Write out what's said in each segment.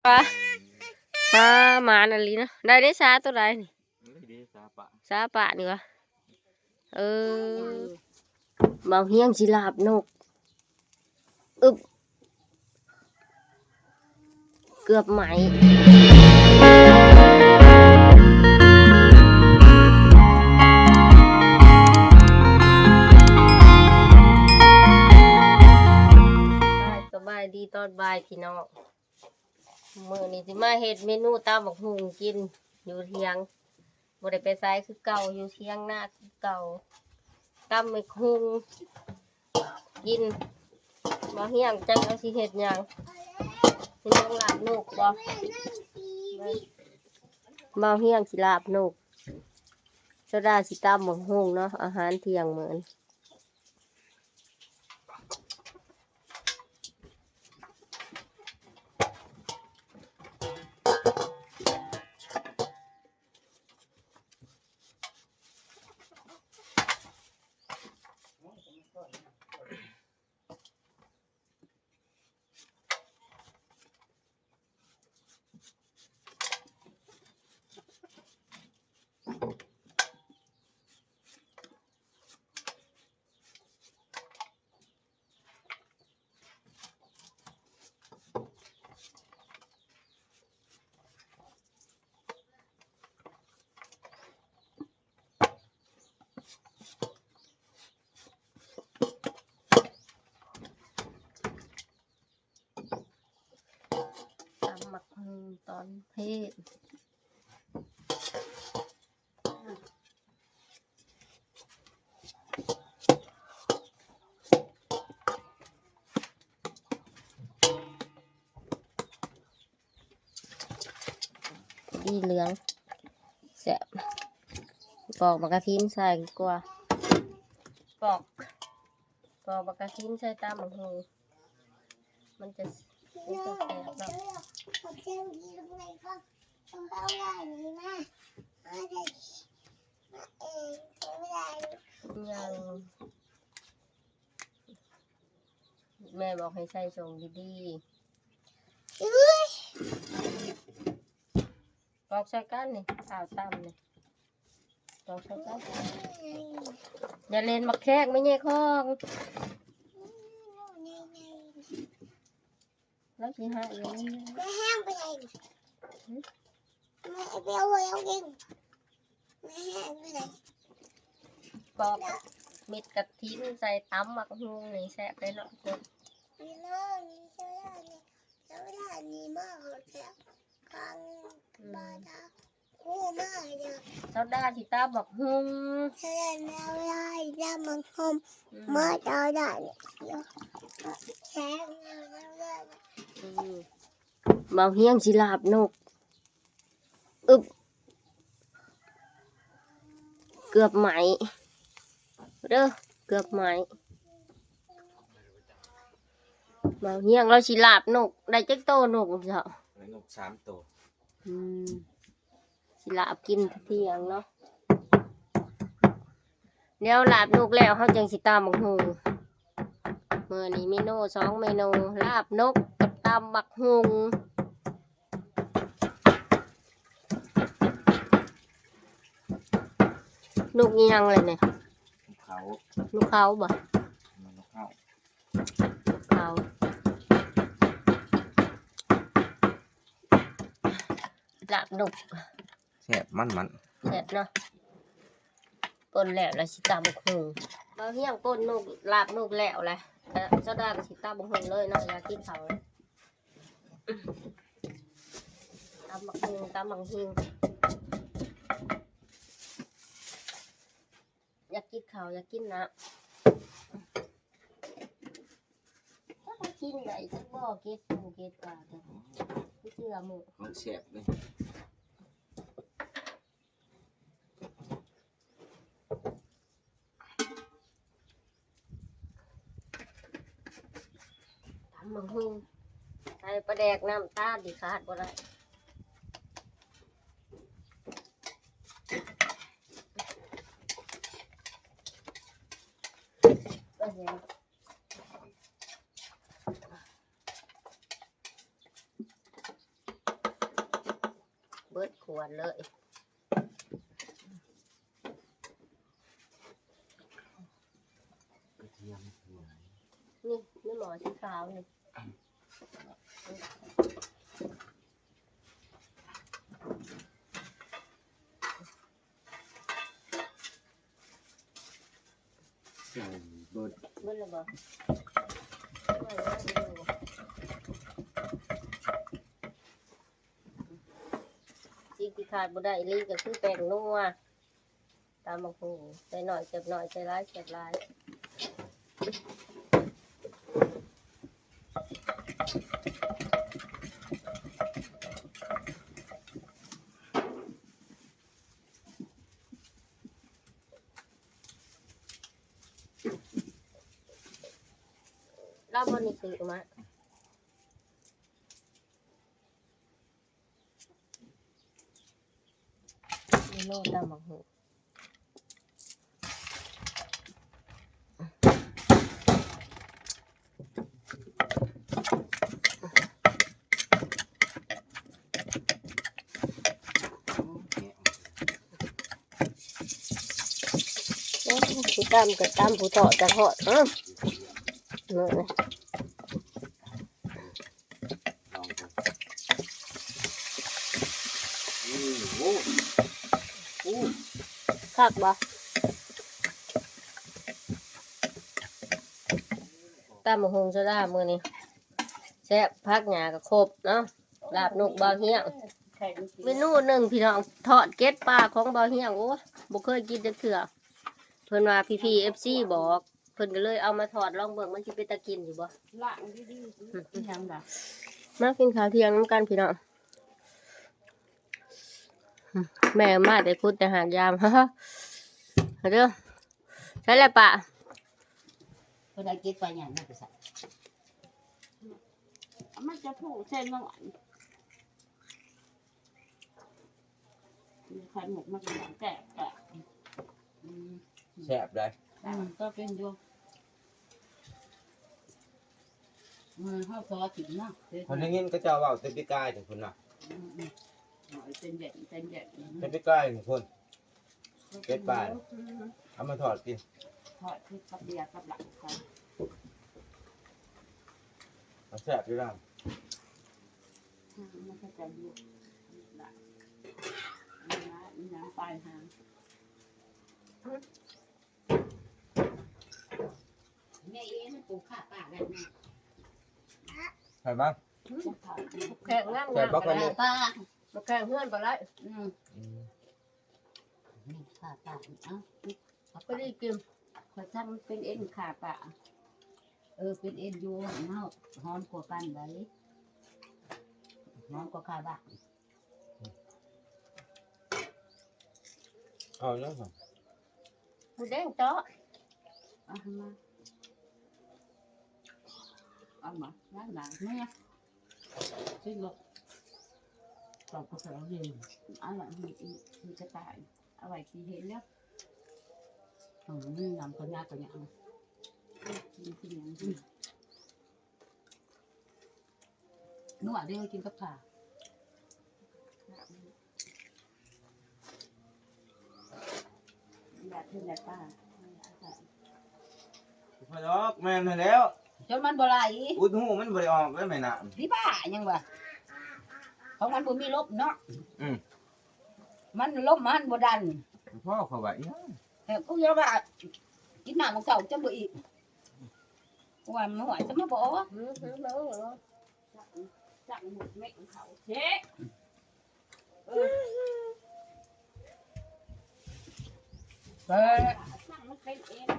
ປາ ປາ ໝານອີ່ຫຼີເນາະ. ໄດ້ເດ້ ຊາໂຕໃດນີ້? ເອີ ເດ້ ຊາປະ ຊາປະນີ້ຫວາ? ເອີ ເບົາຮຽງຊິລາບນົກ. ອຶບ ເກືອບໄໝ້. ສະບາຍດີຕອນບ່າຍພີ່ນ້ອງ. ມື້ນີ້ຊິມາເຮັດເມນູຕຳບັກຫຸ່ງກິນຢູ່ຖຽງ. ບໍ່ໄດ້ໄປໃສຄືເກົ່າ ຢູ່ຖຽງນາຄືເກົ່າ. ຕຳບັກຫຸ່ງກິນ. ບ່າວຮຽງຈັກເຮົາຊິເຮັດຫຍັງ? ຊິລົງລາບນົກບໍ່? ບ່າວຮຽງຊິລາບນົກ. ໂຊດາຊິຕຳບັກຫຸ່ງເນາະ ອາຫານທ່ຽງມື້ນີ້. ຕຳບັກຫຸ່ງຕອນເພນ. ດີເຫຼືອງ ແຊບ. ປອກບັກກະທິນໃສ່ດີກວ່າ. ປອກ ປອກບັກກະທິນໃສ່ຕຳບັກຫຸ່ງ ມັນຈະ ມັນຈະແຊບເນາະ. ຍັງ ແມ່ບອກໃຫ້ໃສ່ສົ້ງດີໆ. ເອີຍ ປອກໃສ່ກັນນີ້ ຂ້າວຕຳນີ້ ປອກໃສ່ກັນ. ຢ່າຫຼິ້ນໝາກແຂ້ງ ແມ່ແຍ່ຂອງ. ແລ້ວຊິຫາອີ່ຫຍັງ? ແມ່ແຫ້ງໄປໃດ? ຫຶ? ແມ່ໄປເອົາໄວ້ເອົາເອງ. ປອກເມັດກະທິນໃສ່ຕຳບັກຫຸ່ງນີ້ແຊບເລີຍເນາະທຸກຄົນ. ອືມ ຊາວດາຊິຕຳບັກຫຸ່ງ. ອືມ ອືມ ບ່າວຮຽງຊິລາບນົກ. ອຶບ ເກືອບໄໝ້ເດີ ເກືອບໄໝ້. ບ່າວຮຽງລາວຊິລາບນົກ ໄດ້ຈັກໂຕນົກເຈົ້າ? ໄດ້ນົກສາມໂຕ. ອືມ ຊິລາບກິນທ່ຽງເນາະ. ແນວລາບນົກແລ້ວ ເຮົາຈັ່ງຊິຕຳບັກຫຸ່ງ. ມື້ນີ້ເມນູສອງເມນູ ລາບນົກກັບຕຳບັກຫຸ່ງ. ນົກອີ່ຫຍັງລະນີ້? ນົກເຂົາ. ນົກເຂົາບໍ່? ແມ່ນ ນົກເຂົາ. ເຂົາ ລາບນົກ. ແຊບ ມັນໆ ແຊບເນາະ. ປົ່ນແລ້ວລະຊິຕຳບັກຫຸ່ງ. ບ່າວຮຽງປົ່ນນົກ ລາບນົກແລ້ວລະ ຊາວດາກໍຊິຕຳບັກຫຸ່ງເລີຍເນາະ. ຢາກກິນເຂົ້າ ຕຳບັກຫຸ່ງ ຕຳບັກຫຸ່ງ. ຢາກກິນເຂົ້າ ຢາກກິນນ້ຳ. ຈັກວ່າກິນໄດ້ຈັກບໍ່ ເກັບບໍ່ເກັບກະ ເຊື່ອໝູ່ ຂອງແຊບເດ້. ຕຳບັກຫຸ່ງ ໃສ່ປາແດກ ນ້ຳຕານທີ່ຂາດບໍ່ໄດ້. ເອີ ເອີ. ເບິດຂວດເລີຍ. ກະທຽມ ນີ້ ໃນໝໍ້ສີຂາວນີ້. ໃສ່ເບິດ ເບິດແລ້ວບໍ່? ສິ່ງທີ່ຂາດບໍ່ໄດ້ອີ່ຫຼີກໍຄືແປ້ງນົວ. ຕຳບັກຫຸ່ງ ໃສ່ໜ້ອຍແຊບໜ້ອຍ ໃສ່ຫຼາຍແຊບຫຼາຍ. ລາວບໍ່ໄດ້ຊື້ມາ ເມນູຕຳບັກຫຸ່ງ. ໂອ້ ຜູ້ຕຳກໍຕຳ ຜູ້ທອດກໍທອດ ເອີ ເນາະ. ລອງເບິ່ງ ໂອ້ ໂອ້ ຄັກບໍ່? ຕຳບັກຫຸ່ງໂຊດາມື້ນີ້ ແຊບ ຜັກຫຍ້າກໍຄົບເນາະ. ລາບນົກບ່າວຮຽງ ເມນູໜຶ່ງພີ່ນ້ອງ ທອດເກັດປາຂອງບ່າວຮຽງ. ໂອ້ຍ ບໍ່ເຄີຍກິນຈັກເທື່ອ ເພິ່ນວ່າພີ່ໆ ເອັຟຊີ ບອກ ເພິ່ນກໍເລີຍເອົາມາທອດລອງເບິ່ງ ມັນຊິເປັນຕາກິນຢູ່ບໍ່? ລ້າງດີໆ ອີຫຍັງລະ? ມາກິນຂ້າວທ່ຽງນຳກັນພີ່ນ້ອງ. ແມ່ມາແຕ່ຂຸດແຕ່ຫາກຢາມ ເດີ. ໃສ່ແລ້ວປະ ເພິ່ນເອົາເກັບໄປຫຍັງມາແຕ່ໃສ? ເອົາມາຈະຜູ້ໃສ່ໜ້ອຍ ໄຂ່ມຸກມັນກໍແຕກ ອືມ ແຊບເດ້ ອືມ ກໍເປັນຢູ່ ເອີ ເຮົາກໍກິນເນາະ. ເພິ່ນໄດ້ຍິນເຂົາເຈົ້າເວົ້າແຕ່ປີກາຍພຸ້ນນະ ອືມໆ ເປັນແບບ ເປັນແບບ ແຕ່ປີກາຍພຸ້ນ. ເກັບປາ ເອົາມາທອດກິນ ທອດຄືກັບເບຍກັບເຫຼົ້າ ມັນແຊບຢູ່ນະ ອືມ ມັນກໍຈະຢູ່ ນີ້ລະ ນີ້ລະ ອີຫຍັງປາຍຫາງ ແມ່ເອ ມັນປູກຂ້າປາແລ້ວນະ ໃສ່ມາ ແຂງງາມໆ ແຂງງາມ ປາ ແຂງເຮືອນປາໄຫຼ ອືມ ອືມ ນີ້ຂ້າປາ ເອົາ ພໍດີກິນ ຂ້ອຍສັ່ງເປັນເອັນຂ້າປາ ເອີ ເປັນເອັນຢູ່ຫັ້ນເນາະ ຫອມກວ່າປານໃດ ຫອມກວ່າຂ້າບາດ ເອົາແລ້ວ ໝູແດງເຈາະ ເອົາມາ ເອົາມາ ຫຼາຍໆ ເມືອ ຊິລວກ ຕອກກະເພາະເລີຍ ອັນນັ້ນມີ ມີກະຕ່າຍ ເອົາໄວ້ທີ່ເຫັນແລ້ວ ອືມ ນ້ຳກະຍາກະຍາ ກິນກິນຫຍັງ ນົວເດີ ກິນກັບຂ້າວ ຢາກກິນແບບປາ ບໍ່ດອກ ແມ່ນຫັ້ນແລ້ວ ຈົນມັນບໍ່ໄຫຼ ອຸດຮູມັນບໍ່ໄດ້ອອກເດ້ແມ່ນ້ຳ ທີ່ບ້າຫຍັງວະ ຂອງມັນບໍ່ມີລົມເນາະ ອືມ ມັນລົມມັນບໍ່ດັນ ພໍ່ເຂົາວ່າອີຫຍັງ ເອີ ກູຢາວ່າ ກິນນ້ຳມື້ເຊົ້າຈະບໍ່ອີກ ວ່າມັນຫວາຍຈະມາບໍ່ອອກ ອືມ ຈັກ ຈັກໝົດເມັດເຂົາເຊ ເອີ ເອີ ມັນເປັນເອັນ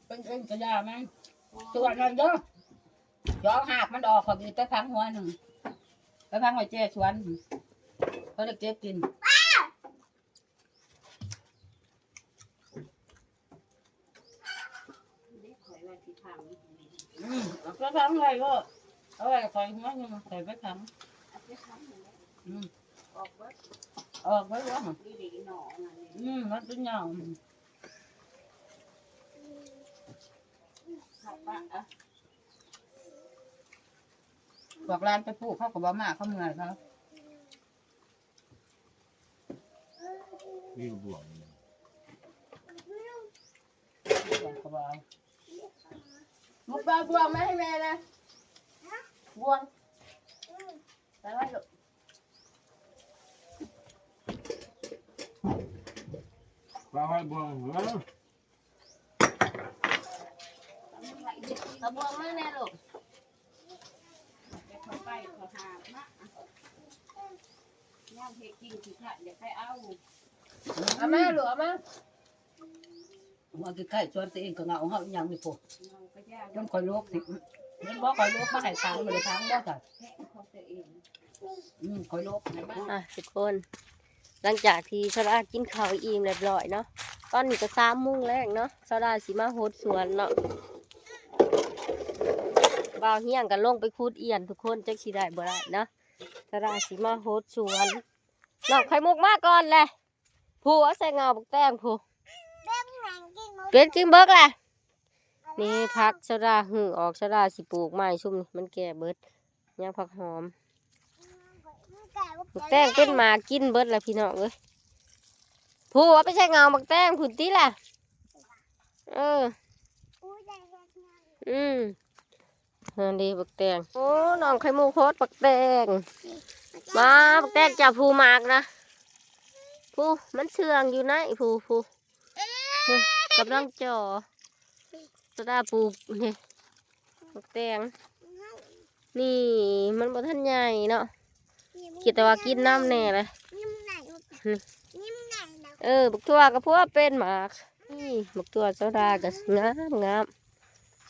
ເປັນເອັນກະຢ່າມັນ ສ່ວນນັ້ນເດີ ຈອງຫາກມັນອອກ ຂ້ອຍໄປຝັງຫົວໜຶ່ງ ໄປຝັງໄວ້ແຈສວນ ເຂົາໄດ້ເກັບກິນ ອືມ ເອົາໄປຝັງໄວ້ໂລດ ເອົາໄວ້ຂ້ອຍຫົວໜຶ່ງ ຂ້ອຍໄປຝັງ ອືມ ອອກເບິດ ອອກເບິດ ອືມ ມັນເປັນຫຍ້າວ ພວກຫຼານໄປປູກ ເຂົາກໍບໍ່ມາ ເຂົາເມື່ອຍເຂົາ ມີບ່ວງ ບ່ວງກະບໍ່ເອົາ. ລູກເອົາບ່ວງມາໃຫ້ແມ່ນະ ບ່ວງ ໄປໄວ້ລູກ ວາງໄວ້ບ່ວງເດີ. ເອົາບ່ວງມາແດ່ລູກ ແຕ່ເຂົາໄປເຂົາຫາມາ ຍາມເຮັດກິນຂີ້ຄ້ານ ຢາກໄປເອົາ ເອົາມາລູກ ເອົາມາ. ວ່າໃກ້ໆສວນຕົວເອງກະເຫງົາເຮົາອີ່ຫຍັງນີ້ພຸ້ນ ເຫງົາກະຢ່າ ຈົນຂ້ອຍຫຼົບນີ້ ເຫັນບໍ່ ຂ້ອຍຫຼົບມາໃຫ້ທາງ ບໍ່ໄດ້ທາງບໍ່ ຂອງຕົວເອງ ອືມ ຂ້ອຍຫຼົບໃຫ້ມັນ. ອ່ະ ທຸກຄົນ ຫຼັງຈາກທີ່ສາວດາກິນເຂົ້າອີ່ມຮຽບຮ້ອຍເນາະ ຕອນນີ້ກະສາມໂມງແລງເນາະ ສາວດາຊິມາຫົດສວນເນາະ ບ່າວຮຽງກະລົງໄປຂຸດອຽນ ທຸກຄົນ ຈັກຊິໄດ້ບໍ່ໄດ້ເນາະ ສາວດາຊິມາຫົດສວນ. ນ້ອງໄຂ່ມຸກມາກ່ອນແຫຼະ ຜູ້ເອົາໃສ່ເຫງົາບັກແຕງຜູ້ ເປັນກິນເບິກແຫຼະ. ນີ້ຜັກສາວດາຮື້ອອກ ສາວດາຊິປູກໃໝ່ ຊຸມນີ້ມັນແກ່ເບິດ ຍັງຜັກຫອມ ບັກແຕງເປັນໝາກກິນເບິດແລ້ວພີ່ນ້ອງເອີຍ. ຜູ້ເອົາໄປໃສ່ເຫງົາບັກແຕງພຸ້ນຕິລະ ເອີ ອືມ. ນັ້ນເດບັກແຕງ ໂອ້ ນ້ອງໄຂ່ມຸກໂຄດບັກແຕງ ມາ ບັກແຕງເຈົ້າຜູ້ໝາກນະ ຜູ້ມັນເຊື່ອງຢູ່ໃນຜູ້ ຜູ້ ກຳລັງຈ່ອ ສາວດາປູກນີ້ ບັກແຕງ ນີ້ມັນບໍ່ທັນໃຫຍ່ເນາະ ຄິດແຕ່ວ່າກິນນຳແດ່ລະ ນີ້ ເອີ ບັກຖົ່ວກະພົວເປັນໝາກ ນີ້ບັກຖົ່ວສາວດາກະງາມງາມ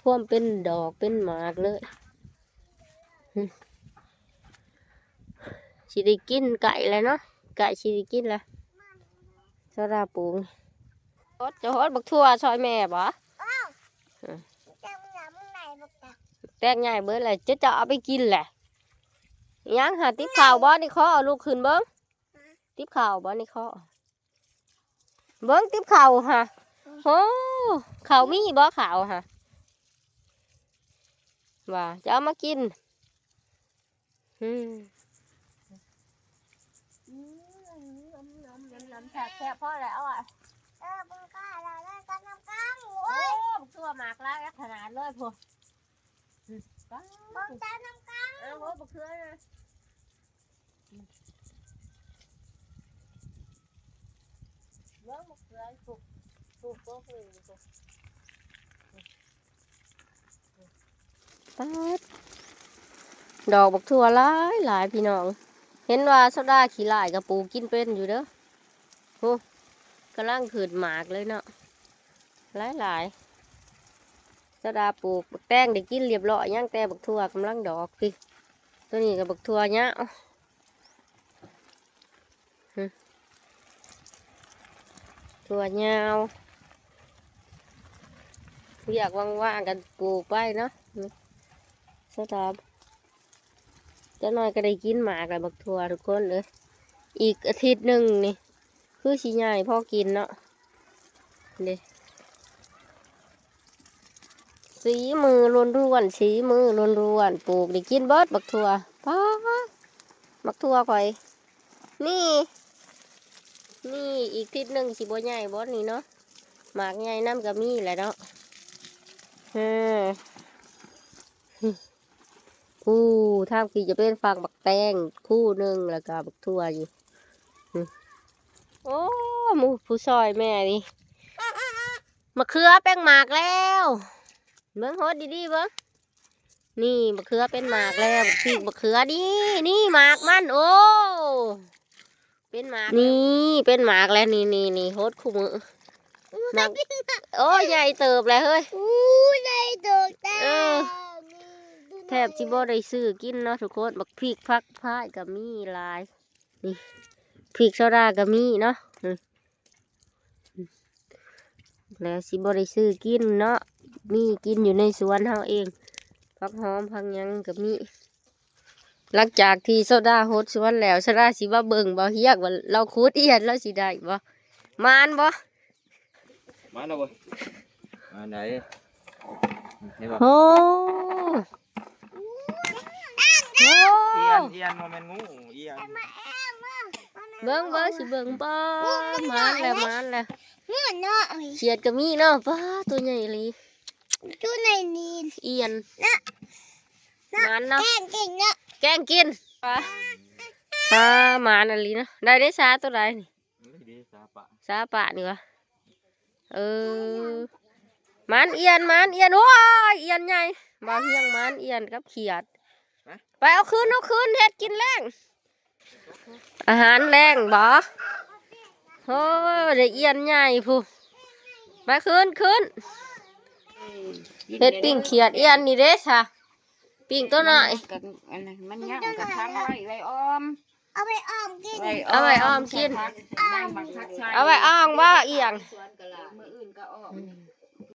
ພວມເປັນດອກເປັນໝາກເລີຍ ຊິໄດ້ກິນໃກ້ແລ້ວເນາະ ໃກ້ຊິໄດ້ກິນແລ້ວ ສາວດາປູກ. ໂອດ ເຈົ້າໂອດບັກຖົ່ວຊ່ອຍແມ່ບໍ່? ແຕງໃຫຍ່ເບິດແລ້ວ ເຈົ້າ ເຈົ້າເອົາໄປກິນແຫຼະ ຫຍັງຫາ ຕິບເຂົ້າບໍ່ນີ້ ຂໍເອົາລູກຂຶ້ນເບິ່ງ ຕິບເຂົ້າບໍ່ນີ້ ຂໍ ເບິ່ງຕິບເຂົ້າຫະ ໂອ້ ເຂົ້າມີບໍ່ ເຂົ້າຫະ ວ່າຈະເອົາມາກິນ ອືມ ອືມ ແຊບໆ ພໍແລ້ວ ເອີ ເບິ່ງກະລະ ເລີຍກັນນຳກັນ ໂອ້ຍ ໂອ້ ບັກຖົ່ວໝາກຫຼາຍຂະໜາດເລີຍພຸ້ນ ອືມ ເບິ່ງຈານນຳກັນ ເອີ ໂອ້ ບັກເຂືອນະ ເບິ່ງບັກເຂືອ ປູກ ປູກບໍ່ຄື ປາດ ດອກບັກຖົ່ວຫຼາຍໆ ພີ່ນ້ອງ ເຫັນວ່າສາວດາຂີ້ລ້າຍກະປູກກິນເປັນຢູ່ເດີ ໂຫ ກຳລັງຂຶ້ນໝາກເລີຍເນາະ ຫຼາຍໆ ສາວດາປູກບັກແຕງໄດ້ກິນຮຽບຮ້ອຍ ຍັງແຕ່ບັກຖົ່ວກຳລັງດອກຕິ ໂຕນີ້ກະບັກຖົ່ວຍາວ ຖົ່ວຍາວ ວຽກວ່າງໆ ກະປູກໄປເນາະ ສາວດາ ຈັກໜ້ອຍກະໄດ້ກິນໝາກແລ້ວບັກຖົ່ວ ທຸກຄົນເອີຍ ອີກອາທິດໜຶ່ງນີ້ ຄືຊິໃຫຍ່ພໍກິນເນາະ ເດ້ ສີມືລ້ວນໆ ສີມືລ້ວນໆ ປູກໄດ້ກິນເບິດບັກຖົ່ວ ປາດ ບັກຖົ່ວຂ້ອຍ ນີ້ ນີ້ອີກທິດໜຶ່ງຊິບໍ່ໃຫຍ່ບໍ່ນີ້ເນາະ ໝາກໃຫຍ່ນຳກະມີແຫຼະເນາະ ເອີ. ອູ້ ທາງພີ້ຈະເປັນຝັກບັກແຕງຄູ່ໜຶ່ງ ແລ້ວກະບັກຖົ່ວຢູ່ ໂອ້ ໝູ່ຜູ້ຊ່ອຍແມ່ນີ້ ມະເຂືອເປັນໝາກແລ້ວ ເບິ່ງໂຫດດີໆ ເບິ່ງ ນີ້ ມະເຂືອເປັນໝາກແລ້ວ ພິກມະເຂືອ ນີ້ ນີ້ໝາກມັນ ໂອ້ ເປັນໝາກ ນີ້ເປັນໝາກແລ້ວ ນີ້ໆໆ ໂຫດຄູ່ມື້ ໝາກ ໂອ້ຍ ໃຫຍ່ເຕີບແລ້ວເຮີ້ຍ ອູ້ ໃຫຍ່ເຕີບແລ້ວ ເອີ ນີ້ ແທບຊິບໍ່ໄດ້ຊື້ກິນເນາະທຸກຄົນ ບັກພິກຜັກພາຍກະມີຫຼາຍ ນີ້ ພິກໂຊດາກະມີເນາະ ແລ້ວຊິບໍ່ໄດ້ຊື້ກິນເນາະ ມີກິນຢູ່ໃນສວນເຮົາເອງ ຜັກຫອມຜັກຫຍັງກະມີ. ຫຼັງຈາກທີ່ໂຊດາຫົດສວນແລ້ວ ໂຊດາຊິມາເບິ່ງບ່າວຮຽງວ່າລາວຂຸດອີ່ຫຍັງ ລາວຊິໄດ້ບໍ່ ໝານບໍ່ ມາແລ້ວເວີຍ ມາໄດ້ ເຫັນບໍ່ ໂອ້ ໂອ້ ອຽນ ອຽນ ບໍ່ແມ່ນງູ ອຽນ ເບິ່ງ ເບິ່ງ ຊິເບິ່ງບໍ່? ໂອ້ ມັນ ມາແລ້ວ ມາແລ້ວ ມາແລ້ວ ເນາະ ຂຽດກໍມີເນາະ. ປ້າ ຕົວໃຫຍ່ອີ່ຫຼີ ຢູ່ໃນນີ້ ອ່ຽນ ເນາະ ເນາະ ມານເນາະ ແກ້ງກິນເນາະ ແກ້ງກິນ. ປ້າ ມານອີ່ຫຼີເນາະ. ໄດ້ເດ້ ຊາຕົວໃດນີ້? ເອີ ເດ້ ຊາປະ ຊາປະນີ້ຫວາ? ເອີ ມານອ່ຽນ ມານອ່ຽນ. ໂອ້ຍ ອ່ຽນໃຫຍ່ ບ່າວຮຽງ. ມານອ່ຽນກັບຂຽດ ໄປ ໄປເອົາຄືນ ເອົາຄືນ ເຮັດກິນແລງ ອາຫານແລງບໍ? ໂອ້ ໄດ້ອ່ຽນໃຫຍ່ພຸ້ນ. ມາຄືນ ຄືນ ເຮັດປີ້ງຂຽດອ່ຽນນີ້ເດ້ຊະ ປີ້ງຕົວນ້ອຍ. ມັນຍັງກະທັງໄວ້ ໄວ້ອອມ ເອົາໄວ້ອອມກິນ ເອົາໄວ້ອອມກິນ ໃສ່ຜັກ ໃສ່ໝາກຜັກໄຊ ເອົາໄວ້ອອມບໍ່? ອ່ຽງ ມື້ອື່ນກໍອອມ.